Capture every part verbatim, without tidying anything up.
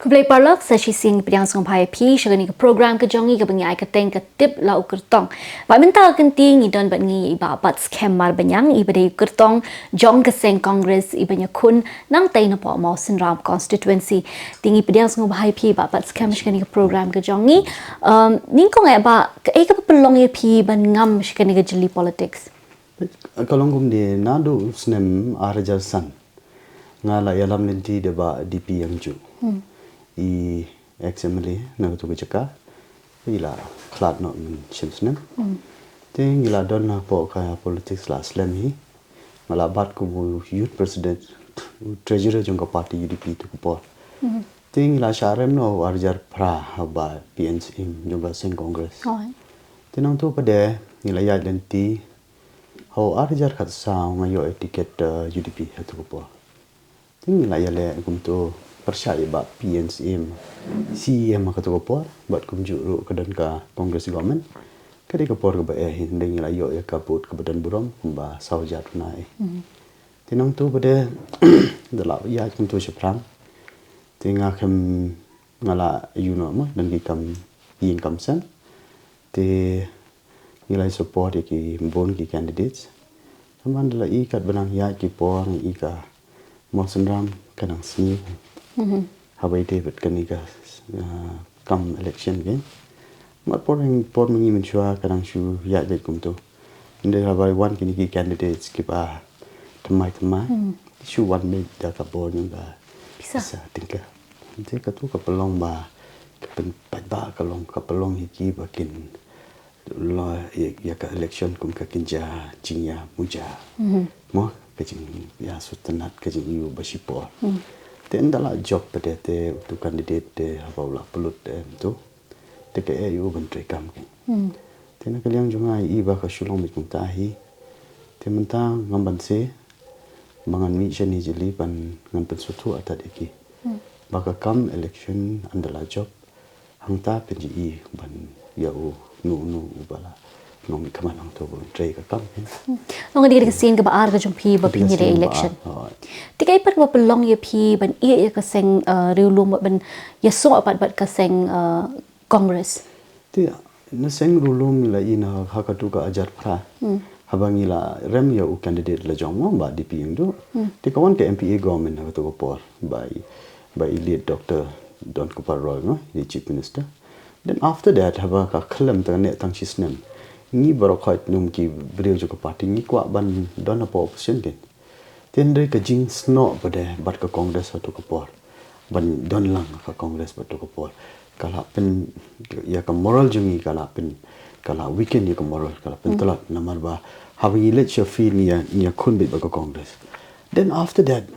Khublei paralok, sa shisien pdiang sngewbha ïa phi sha kane ka program ka jong ngi kaba ngi ai kyrteng Ka Tip La U Kyrtong. Ba mynta ka kynti ngi don bad ngi i Bah Batskhem Marbaniang, iba dei u kyrtong jong ka seng Congress iba ïakhun nangtei napoh Mawsynram constituency. Te ngi pdiang sngewbha ïa phi Bah Batskhem sha kane ka program ka jong ngi. Um, nyngkong eh Bah, kaei kaba pynlong ïa phi ban ngam sha kane ka jylli politics? Ka long kumne, naduh u snem ar hajar san nga la ïalam lynti da Bah D P Iangju, i ex M L A na katu ka jaka. I la khlad noh mynshem snem. Te ngi la don hapoh ka politics la slem hi. Nga la bat kum u youth president, u treasurer jong ka party U D P tu ka por. Te ngi la shah rem noh u ar hajar phra ha Bah P N Syiem jong ka seng Congress. Te nangtu pat de ngi la ïaid lynti. Ha u ar hajar khatsaw nga ïoh ïa tiket, eh, U D P ha tu ka por. Te ngi la ïaleh kumtu pyrshah ïa Bah P N Syiem, C E M ha katu ka por, bad kumjuh ruh ka don ka Congress government. Ka dei ka por kaba eh hi, hynrei ngi la ïoh ïa ka vote kaba don burom kumba saw hajar tnai. Te nangtu pat de da la ïaid kumtu shaphrang. Te nga khlem nga la ïoh noh mo, don ki kam ïing kam sem. Te ngi la support ïa ki bun ki candidates. Tangba da la i katba nang ïaid ki por ngi i ka Mawsynram ka nang sniew. Haba ïadei bad kane ka, ah, kam election kein. Mar por por ma ngi mynshuwa ka nang shu ïaid beit kumtu. Hynrei haba wan kine ki candidates kiba thymmai thymmai, shu wan beit da ka bor jong ka pisa, pisa tyngka. Te katu ka pynlong ba ka pynpaidbah ka long, ka pynlong ïa ki ba kin la ïa, ïa ka election kum ka kynja jingïamuja. Mo, ka jingïasngewtynnat, ka jingïoh ba shipor. Te ynda la jop pat de te utu candidate te haba u la pynlut te em tu. Te ka eh ïa u ban trei kam kein. Te na ka liang jong nga i ba ka shu long beit kumta hi. Te mynta ngam banse ba ngan mih shane jylli ban ngan pynsngewthuh artat ïa ki. Ba ka kam election ynda la jop hangta pynji i ban ïa u nu nu uba la nongmihkhmat hangto ban trei ka kam kein. Long dei ka sien kaba ar ka jong phi ba phin ïaleh election. Te kaei pat kaba pynlong ïa phi ban ïeh ïa ka seng, eh, riewlum ban ïasoh pat bad ka seng, eh, Congress. Te na seng riewlum ngi la i na ha katu ka ar hajar phra. Haba ngi la rem ïa u candidate la jong mo Bah D P Iangju. Te ka wan ka M P A government ha katu ka por. Ba i, ba i late Doctor Don Kupar Roy mo, i Chief Minister. Then after that, haba ka khlem tang ne tang shi snem. Ngi baroh khoit num ki briew jong ka party ngi kwah ban don hapoh opposition kein. Te hynrei ka jingsnoh pat de bad ka Congress ha tu ka por. Ban don lang ka Congress bad tu ka por. Ka la pyn, ïa ka moral jong ngi ka la pyn, ka la weaken ïa ka moral, ka la pyntlot namar ba haba ngi leit sha field ngi ïa, ngi ïakhun beit bad ka Congress. Then after that,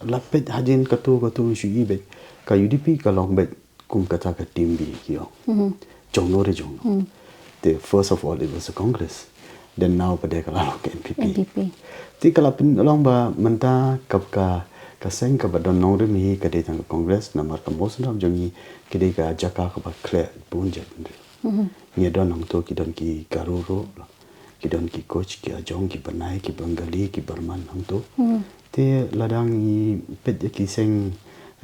la peit hadien katu katu ngi shu i beit. Ka U D P ka long beit kum kata ka team B ki ong. Jong no re jong no. Te first of all it was a Congress. Then now pat de ka la long ka N P P. N P P. Te ka la pynlong ba mynta ka, ka, ka seng kaba don nongrim hi ka dei tang ka Congress namar ka Mawsynram jong ngi ka dei ka jaka kaba khleh bun jait bynriew. Ngi don hangto ki don ki Garo ruh. Ki don ki Koch, ki Hajong, ki Bnai, ki Bengali, ki Burman hangto. Te lada ngi peit ïa ki seng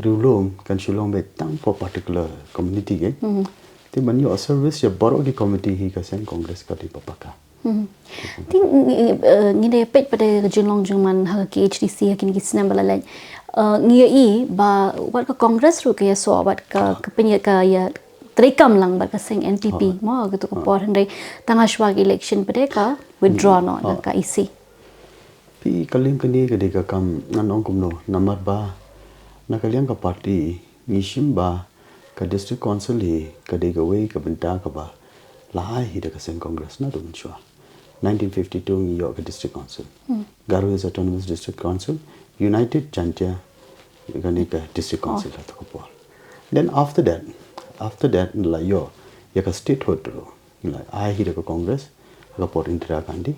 riewlum kan shu long beit tang for particular community kein. Te ban ïoh service ïa baroh ki community hi ka seng Congress ka dei ba paka. Te ngi, eh, ngi dei peit pat de ka jinglong jingman ha ka K H D C ha kine ki snem ba la leit. Eh, ngi ïohi ba wat ka Congress ruh ka ïasoh bad ka, ka pynïa ka ïa treikam lang bad ka seng N P P mo ha katu ka por hynrei tang hashwa ka election pat de ka withdraw noh na ka E C. Phi, ka liang kane ka dei ka kam ngan ong kumno namar ba na ka liang ka party ngi shim ba ka district council hi ka dei kawei ka bynta kaba la ai hi da ka seng Congress naduh mynshuwa. Nineteen fifty-two ngi ïoh ka district council. Garo Hills Autonomous District Council, United Jaintia, kane ka district council ha tu ka por. Then after that, after that la ïoh ïa ka statehood ruh. Ngi la ai hi da ka Congress ha ka por Indira Gandhi.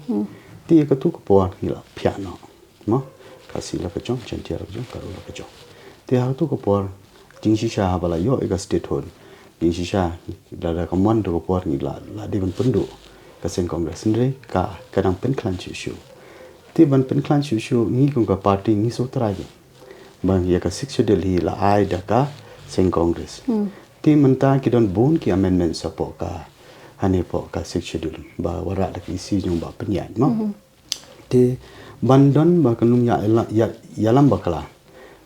Te ïa katu ka por ngi la phiah noh. Mo, Khasi la ka jong, Jaintia la ka jong, Garo la ka jong. Te ha katu ka por jingshisha haba la ïoh ïa ka statehood. Jingshisha lada ka mon tu ka por ngi la, la dei ban pynduh ka seng Congress hynrei ka, ka dang pynkhlaiñ shuh shuh. Te ban pynkhlaiñ shuh shuh ngi kum ka party ngi sngewthuh ïa ba ïa ka Sixth Schedule hi la ai da ka seng Congress. Te mynta ki don bun ki amendments hapoh ka, hangne hapoh ka Sixth Schedule ba wanrah da ka E C jong u Bah Pynïaid mo. Te ban don ba kan ym ïa, ïa, ïalam bakla.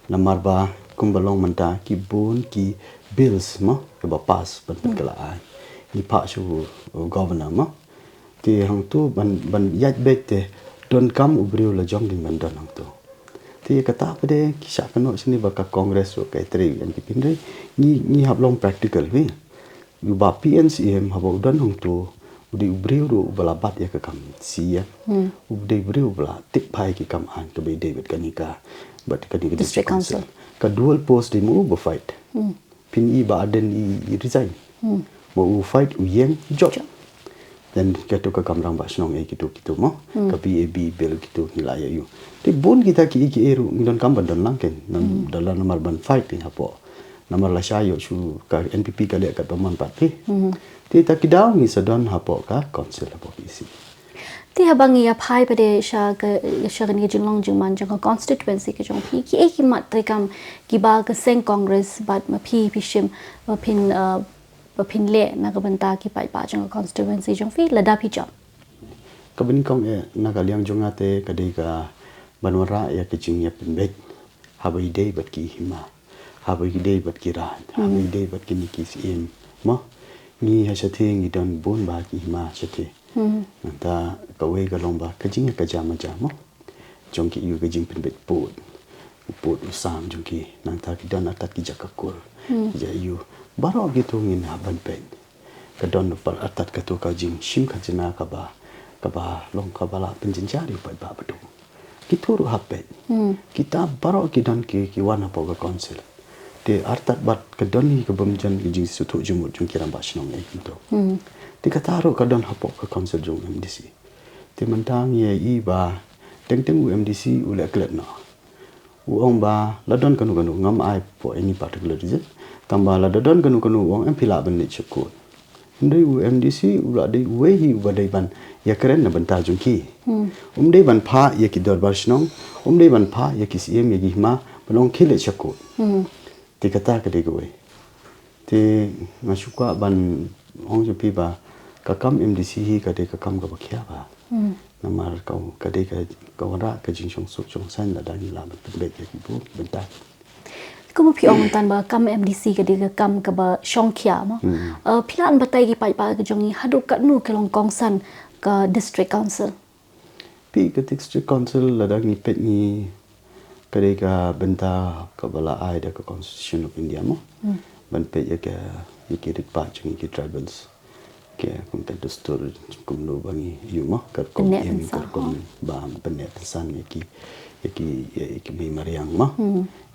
Namar ba kumba long mynta ki bun ki bills mo kiba pass ban pynkylla aiñ. Ngi phah sha u, u governor mo. Te hangto ban, ban ïaid beit te donkam u briew la jong dei ban don hangto. Te kata pat de ki shah kynnoh shane ba ka Congress ruh ka ïatrei ïa ki, hynrei ngi, ngi hap long practical hi. U Bah P N Syiem haba u don hangto u dei u briew ruh uba la bat ïa ka kam C E M. U dei u briew uba la tip bha ïa ki kam aiñ kaba ïadei bad kane ka, bad kane ka District Council. Ka dual post dei ma u ba fight. Phin i Bah Ardent i, i resign. Ma u fight u ïeng jop. Then kato ka kam rangbah shnong eh kito, kito mo. Ka P A B bill kito ngi la ïa ïoh. Te bun kita ki, ki eh ruh ngi donkam ban don lang kein. Don, don lang namar ban fight kein hapoh. Namar lashai ïoh shu ka N P P ka leh katba mon pat phi. Te kita ki daw ngi sa don hapoh ka council hapoh ka E C. Te haba ngi ïa phai pat de sha ka, sha kane ka jinglong jingman jong ka constituency ka jong phi, kiei ki mat treikam kiba ka seng Congress bad ma phi phi shim ba phin, uh, ba phin leh na ka bynta ki paidbah jong ka constituency jong phi lada phi jop? Kaba nyngkong eh na ka liang jong nga te ka dei ka ban wanrah ïa ka jingïapynbeit haba ïadei bad ki hima, haba ïadei bad ki raid, haba ïadei bad kine ki syiem mo. Ngi ha shatei ngi don bun bha ki hima shatei. Nangta kawei ka long ba ka jingïakajia majia mo jong ki, ïa ka jingpynbeit pud, u pud u sam jong ki. Nangta ki don artat ki jaka kur, ki jaka ïuh. Baroh kito ngin hap ban peit. Ka don artat kato ka jingshim khajna kaba, kaba long kaba la pynjynjar ïa u paidbah baduk. Kito ruh hap peit. Kita baroh ki don ki, ki wan hapoh ka council. Te artat bad ka don hi ka bym jan ka jingsngewthuh jingmut jong ki rangbah shnong eh kumto. Te kata ruh ka don hapoh ka council jong M D C. Te mynta ngi ïa i ba teng teng u M D C u leh klet noh. U ong ba la don kano kano, ngam ai for any particular reason. Tang ba lada don kano kano u ong em phi lah ban leit sha court. Hynrei u M D C u la dei uwei hi uba dei ban ïakren na bynta jong ki. Um dei ban phah ïa ki dorbar shnong, um dei ban phah ïa ki syiem ïa ki hima ban ong khie leit sha court. Te kata ka dei kawei. Te nga shu kwah ban ong jong phi ba ka kam M D C hi ka dei ka kam kaba khia bha. Namar ka, ka dei ka, ka wanrah ka jingshongsuk shongsaiñ lada ngi lah ban pynbeit ïa ki bun bynta. Kumba phi ong mynta ba kam M D C ka dei ka kam kaba shongkhia mo. Uh, phi lah ban batai ki paidbah ka jong ngi haduh katno ki long kongsan ka district council? Phi, ka district council lada ngi peit ngi ka dei ka bynta kaba la ai da ka Constitution of India mo. Ban peit ïa ka, ïa ki rit paid jong ngi ki tribals. Ki kum ka dustur kumno ba ngi ïoh mo, ka rukom im, ka rukom ba pyneh pynsan ïa ki, ïa ki, ïa ki mei mariang mo.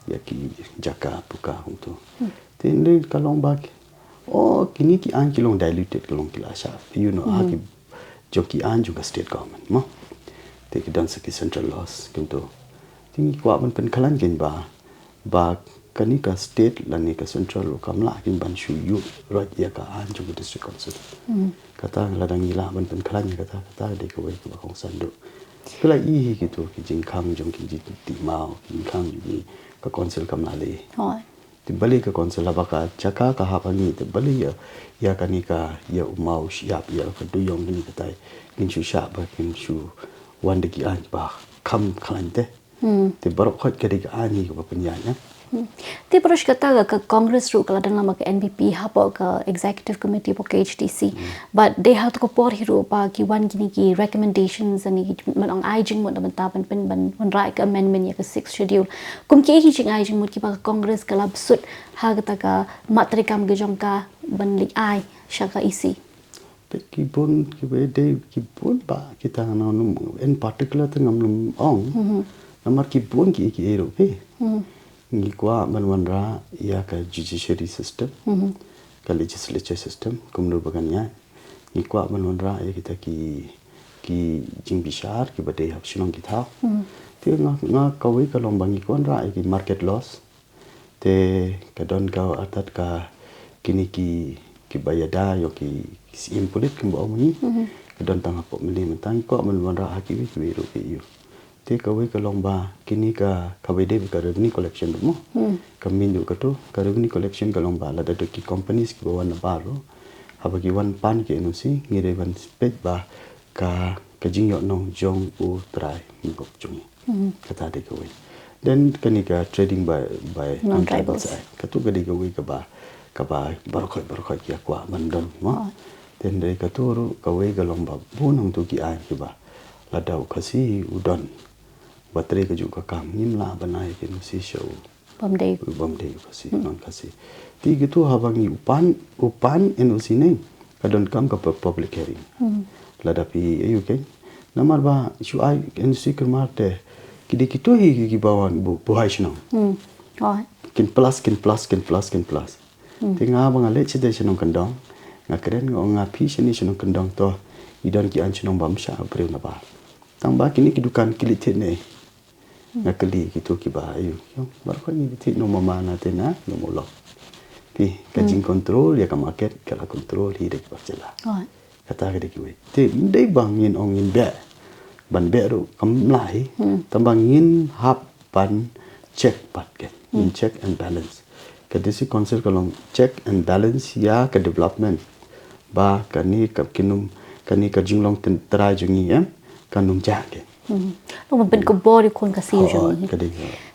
Ïa ki jaka puka kumto. Te hynrei ka long ba ki, oh, kine ki aiñ ki long diluted, ka long ki la shah, you know, ha ki jong ki aiñ jong ka state government mo. Te ki don sa ki central laws kumto. Te ngi kwah ban pynkhlaiñ kein ba, ba kane ka state lane ka central ruh kam lah kein ban shu ïuh roit ïa ka aiñ jong ka district council. Kata lada ngi lah ban pynkhlaiñ ïa kata, kata dei kawei kaba kongsan duh. Phi la i hi kito ki jingkhang jong ki jingtih maw, ki jingkhang jong ki, ka council kam lah leh. Te balei ka council haba ka jaka ka hap hangne, te balei ïa, ïa kane ka, ïa u maw shyiap, ïa ka duyong kine katai ngin shu shah ba kin shu wan da ki aiñ ba kham khlaiñ te. Te baroh khoit ka dei ka aiñ hi kaba pynïaid na. Te Paresh, kata ka, ka Congress ruh ka la don lang bad ka N P P hapoh ka executive committee hapoh K H A D C. Bad dei ha kato ka por hi ruh ba ki wan kine ki recommendations ne ki, man ong, ai jingmut na bynta ban pyn, ban wanrah ka amendment ïa ka Sixth Schedule. Kum kiei ki jingai jingmut kiba ka Congress ka la bsut ha kata ka mat treikam ka jong ka ban leit ai sha ka E C? Peit, ki bun kiba dei, ki bun bha kita, ngam nym, in particular te ngam nym ong. Namar ki bun ki, ki ei ruh phi. Ngi kwah ban wanrah ïa ka judiciary system, ka legislature system kumno ba kan ïaid. Ngi kwah ban wanrah ïa kita ki, ki jingbishar kiba dei ha shnong ki thaw. Te nga, nga kawei ka long ba ngi kwah wanrah ïa ki market laws. Te ka don ka artat ka kine ki, kiba ïada ïa ki, ki syiem pulit kumba ong mynne. Ka don tang hapoh mynne, mynta ngi kwah ban wanrah ha kiwei kiwei ruh ki ïoh. Te kawei ka long ba kine ka, kawei de ka revenue collection ruh mo. Ka min ruh katu, ka revenue collection ka long ba lada ki companies kiba wan na bar ruh, haba ki wan pan ki N O C, ngi dei ban peit ba ka, ka jingïoh nong jong u trai mukop jong ngi. Kata de kawei. Then kane ka trading by, by non-tribals, eh. Katu ka dei kawei kaba, kaba baroh khoit, baroh khoit ki kwah ban don mo. Then dei katu ruh kawei ka long ba bun hangtu ki aiñ kiba lada u Khasi u don ba trei kajuh ka kam, ngim lah ban ai ki N O C sha u bym dei, bym dei u Khasi, non-Khasi. Te katu haba ngi u pan, u pan N O C ne, ka donkam ka pu-, public hearing. Lada phi ïohi kein, namar ba shu ai N O C kyrmar te ki dei kitu hi ki, kiba wan bu-, buhai shnong. Kin plus, kin plus, kin plus, kin plus. Te nga ba nga leit sha de shnong kyndong, nga kren, nga ong, nga phi shane shnong kyndong to, i don ki aiñ shnong bym shah briew na bar. Tang ba kine ki dukan ki leit thied ne. Nga kylli kitu kiba aiu. Baroh khoit ngi leit thied, no mama na te na, no mo lok. Phi, ka jingcontrol ïa ka market ka la control hi da ki bar jylla. Kata ka dei kiwei. Te ym dei ba ngin ong ngin beh, ban beh ruh kam lah hi. Tang ba ngin hap ban check pat kein. Ngin check and balance. Ka District Council ka long check and balance ïa ka development. Ba kane ka kin ym, kane ka jinglong trai jong ngi, em, kan ym jah kein. Long ban pynkupbor ïa khun Khasi jong ngi. Ka dei.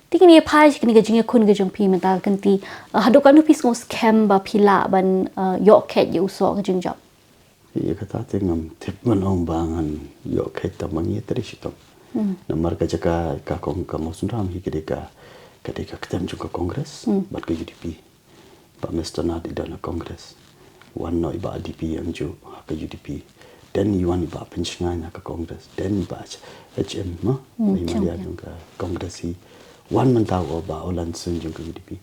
Te kine, phai sha kane ka jingïakhun ka jong phi mynta ka kynti, eh, haduh katno phi sngew skhem ba phi lah ban, eh, ïoh kheit ïa u soh ka jingjop? Ïa kata te ngam tip ban ong ba ngan ïoh kheit, tang ba ngi trei shitom. Namar ka jaka ka kong ka Mawsynram hi ka dei ka, ka dei ka ktem jong ka Congress bad ka U D P. Bah Mester Nath i don ha Congress. Wan noh i Bah D P Angju ha ka U D P. Then i wan i Bah Pynshngaiñ ha ka Congress. Then i Bah H M, ma, i Malia jong ka Congress hi. Wan mynta u Bah Olansun jong ka U D P.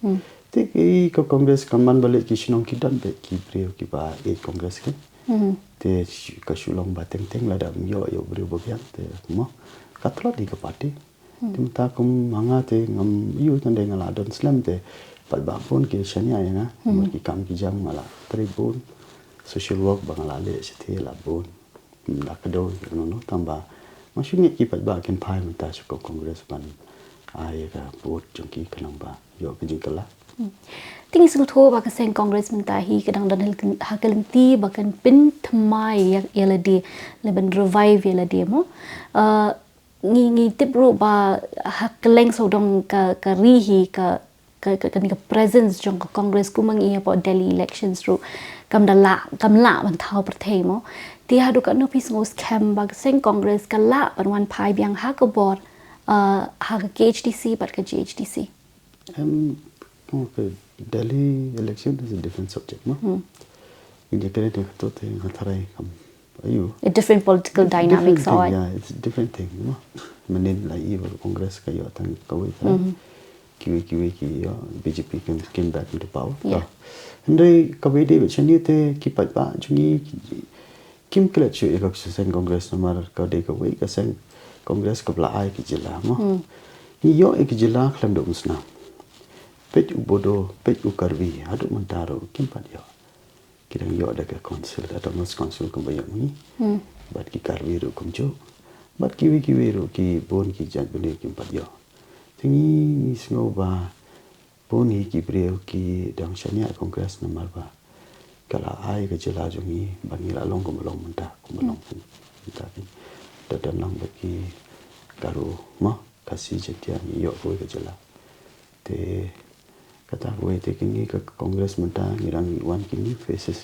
Te ki ka Congress ka man ba leh ki shnong ki don beit ki briew kiba ïeit Congress kein. Te shu-, ka shu long ba teng teng lada ym ïoh ïa u briew ba biang te mo ka tlot ïa ka party. Te mynta kum ma nga te ngam ïoh tang de, nga la don slem te paidbah bun ki shaniah ïa nga. Namar ki kam ki jam nga la trei bun. Social work ba nga la leh shatei la bun. Ym da kdew ïa no no, tang ba ma shu ngeit ki paidbah kin phai mynta sha ka Congress ban ai ïa ka vote jong ki khnang ba ïoh ka jingkylla. Te ngi sngewthuh ba ka seng Congress mynta hi ka dang don ha ka lynti ba kan pynthymmai ïa, ïa lade, lane ban revive ïa lade mo. Eh, ngi, ngi tip ruh ba ha kylleng sawdong ka, ka ri hi ka, ka, ka, kane ka presence jong ka Congress kum ma ngi hapoh Delhi elections ruh kam da lah, kam lah ban thaw pyrthei mo. Te haduh katno phi sngew skhem ba ka seng Congress ka lah ban wan phai biang ha ka bor, eh, ha ka K H D C bad ka G H D C? Em, oh, ka Delhi election is a different subject, no? Ngi ïa kren ïa kato te nga tharai kam, aiu. A different political dynamics, different thing, yeah, it's a different thing, no? Mynnin la i ba Congress ka ïoh tang kawei tharai. Kiwei kiwei ki ïoh, B J P came, came back into power. Yeah. Hynrei kaba ïadei bad shane te ki paidbah jong ngi ki, kim klet shuh ïa ka seng Congress namar ka dei kawei ka seng Congress kaba la ai ki jylla mo. Ngi ïoh ïa ki jylla khlem da umsnam. Peit u Bodo, peit u Karbi, haduh mynta ruh kim pat ïoh. Ki dang ïoh da ka council, autonomous council kumba ïoh ma ngi. Bad ki Karbi ruh kumjuh. Bad kiwei kiwei ruh ki bun ki jait bynriew kim pat ïoh. Te ngi, ngi sngew ba bun hi ki briew ki dang shaniah Congress namar ba ka la ai ka jylla jong ngi ba ngi la long kumba long mynta, kumba long mynta. Ki da don lang bad ki Garo ma Khasi Jaintia, ngi ïoh kawei ka jylla. Te kata kawei te kine ka Congress mynta ngi dang wan ki new faces.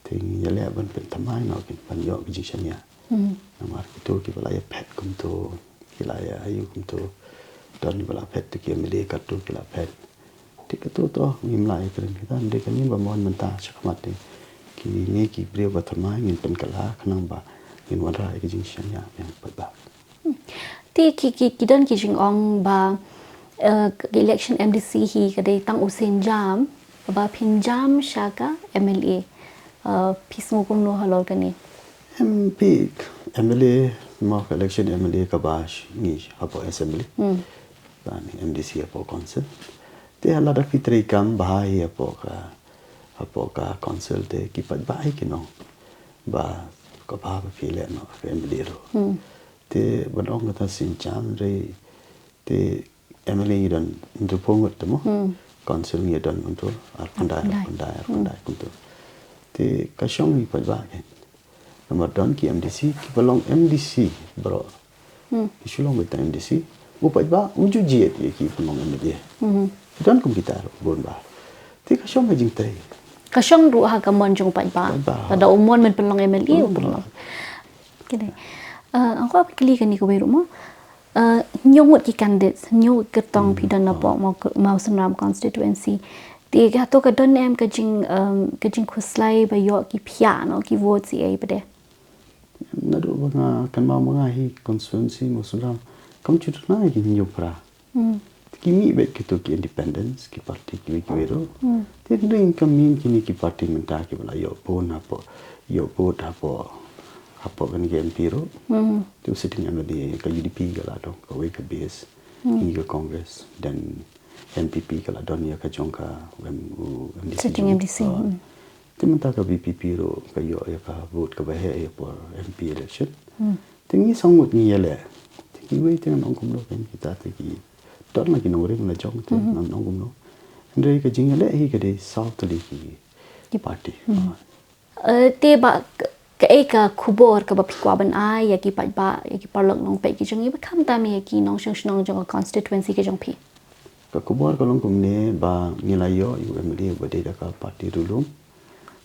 Te ngi ïaleh ban pynthymmai noh kin ban ïoh ka jingshaniah. Namar kito kiba la ïa phet kumto, ki la ïa aiu kumto. Don kiba la phet te ki M L A katto ki la phet. Te kato to ngim lah ïa kren kita, hynrei kane ba mon mynta shakhmat te kine ki briew ba thymmai ngin pynkylla khnang ba ngin wanrah ïa ka jingshaniah biang pat ba. Te ki, ki, ki don ki jingong ba, eh, ka election M D C hi ka dei tang u sienjam ba phin jam sha ka M L A. Eh, phi sngew kumno halor kane? Em, phi, M L A, mo ka election M L A kaba sh-, ngi hapoh assembly. Ba ni M D C hapoh council. Te lada phi trei kam bha hi hapoh ka, hapoh ka council te ki paidbah hi kin ong ba kaba bha ba phi leh noh ka M L A ruh. Te ban ong kata sien jam re, te M L A ngi don hynriewphew ngut te mo. Council ngi don kumto arphew khyndai, arphew khyndai, arphew khyndai kumto. Te ka shong ïa ki paidbah kein. Namar don ki M D C kiba long M D C baroh. Ki shu long beit tang M D C. U paidbah um ju jied ïa ki ban long M L A. Ki don kum kita ruh bun bah. Te ka shong ka jingtrei. Ka shong ruh ha ka mon jong u paidbah. Paidbah. Lada u mon ban pynlong M L A, u pynlong. Kine. Uh, nga kwah kylli kane kawei ruh mo. Uh, hynñiew ngut ki candidates, hynñiew ngut kyrtong phi don napoh Maw-, Mawsynram constituency. Te hato ka don em ka jing, um, ka jingkhuslai ba ïoh ki phiah noh ki vote ïa i ba dei? Naduh ba nga kynmaw ma nga hi constituency Mawsynram kam ju don ïa ki hynñiew phra. Te ki mih beit kito ki independents, ki party kiwei kiwei ruh. Te hynrei kam mih kine ki party mynta kiba la ïoh bun hapoh, ïoh vote hapoh, hapoh kane ka M P ruh. Te u sitting M L A ka U D P ka la don kawei ka base. Ngi ka Congress, then N P P ka la don ïa ka jong ka, u M-, u M D C. Sitting jong M D C. Ah. Te mynta ka V P P ruh ka ïoh ïa ka vote kaba heh ïa por M P election. Te ngi song ngut ngi ïaleh. Te kiwei te ngan ong kumno kein kita te ki don la ki nongrim la jong te ngan ong kumno. Hynrei ka jingïaleh hi ka dei saw tylli ki, ki party. Ah. Eh, te ba k-, kaei ka khubor kaba phi kwah ban ai ïa ki paidbah, ïa ki paralok nongpeit ki jong ngi, ba khamtam ïa ki nongshong shnong jong ka constituency ka jong phi? Ka khubor ka long kumne ba ngi la ïoh ïa u M L A uba dei da ka party ruh lum.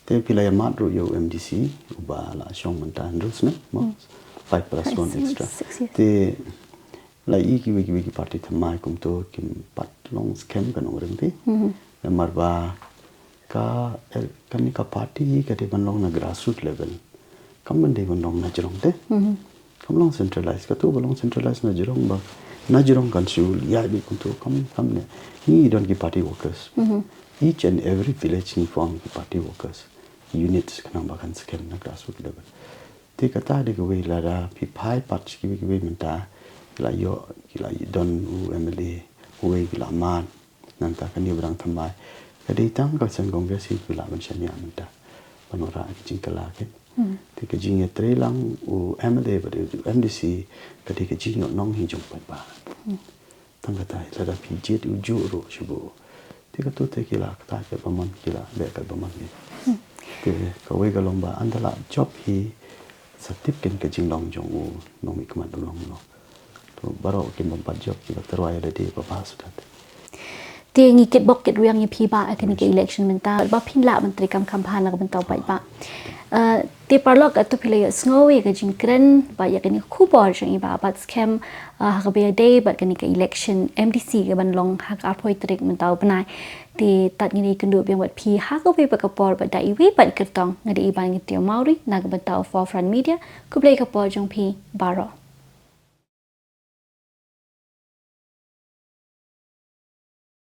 Te phi la ïa mad ruh ïa u M D C uba la shong mynta hynriew snem mo. Five plus one extra. Six years. Te la i kiwei kiwei ki party thymmai kumto kim pat long skhem ka nongrim phi. Namar ba ka, eh, kane ka party ka dei ban long na grassroots level. Kam ban dei ban long na jrong te. Kam long centralized, kato ba long centralized na jrong ba na jrong kan shu ïa beit kumto kam, kam ne. Ngi don ki party workers. Each and every village ngi form ki party workers. Units khnang ba kan skhem na grassroots level. Te kata dei kawei lada phi phai pat kiwei kiwei mynta ki la ïoh, ki la don u M L A uwei ki la mad. Nangta kane ba dang thymmai ka dei tang ka seng Congress hi ki lah ban shaniah mynta ban wanrah ki jingkylla kein. Te ka jingïatreilang u M L A bad u M D C ka dei ka jingïohnong hi jong paidbah. Tang kata lada phi jied u juh ruh shu buh. Te kato te ki la kata ka ba mon ki la beh ka ba mon hi. Te kawei ka long ba ynda la jop hi sa tip kein ka jinglong jong u nongmihkhmat u long u long. To baroh ki bym pat jop ki ba tyrwa ïa lade ba ba suda. Te ngi kitbok kitrwiang ïa phi ba ha kane ka election mynta ba phin lah ban treikam kham bha na ka bynta u paidbah. Eh, te paralok, hato phi la ïohsngew ïa ka jingkren ba ïa kane ka khubor jong i Bah Batskhem, eh, ha kaba ïadei bad kane ka election M D C ka ban long ha ka arphew tarik mynta u bnai. Te tad ngin ïakynduh biang bad phi ha kawei pat ka por bad da iwei pat i kyrtong. Nga dei Ibankyntiew Mawrie na ka bynta u Forefront Media. Khublei ka por jong phi baroh.